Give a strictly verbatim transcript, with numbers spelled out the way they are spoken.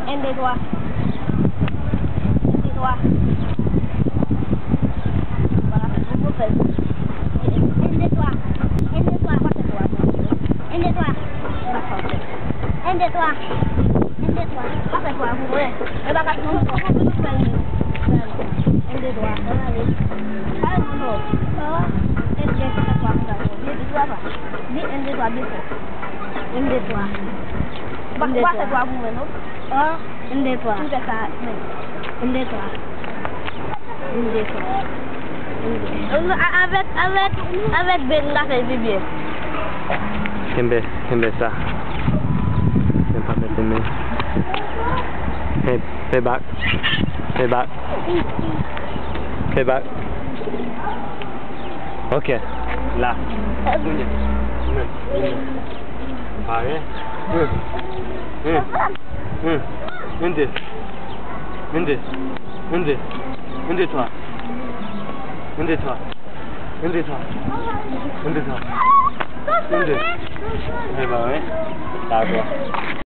Enn, de, twa. Enn, de, twa. Vwala, fè gwo fè. Enn, de, twa. Enn, de, twa. Pa fè twa pou mwen. Enn, de, twa. Enn, de, twa. Enn, de, twa. Pa fè twa pou mwen. E pa ka fè twa pou mwen. Enn, de, twa. Ann ale. Ann ale. Enn, de, twa. Enn, de, twa. Byen fò. Enn, de, twa. Byen fò. Enn, de, twa. Enn, de, twa. Ou pa fè twa pou mwen, non? An, enn, de, twa. M fè sa menm. Enn, de, twa. Enn, de, twa. Enn, de, twa. A-, avèk, avèk, avèk Ben, m ka fè l pi byen. Kenbe, kenbe sa. Men pa mete men. Hey, pay back. Pay back. Pay back. Ok. La. Kounye a. Men, men. Pare. Yon. Yon. Yon. Yon, de. Yon, de. Yon, de. Yon, de, twa. Yon, de, twa. Yon, de, twa. Yon, de, twa. Yon, de. Se bon, wi. Dakò.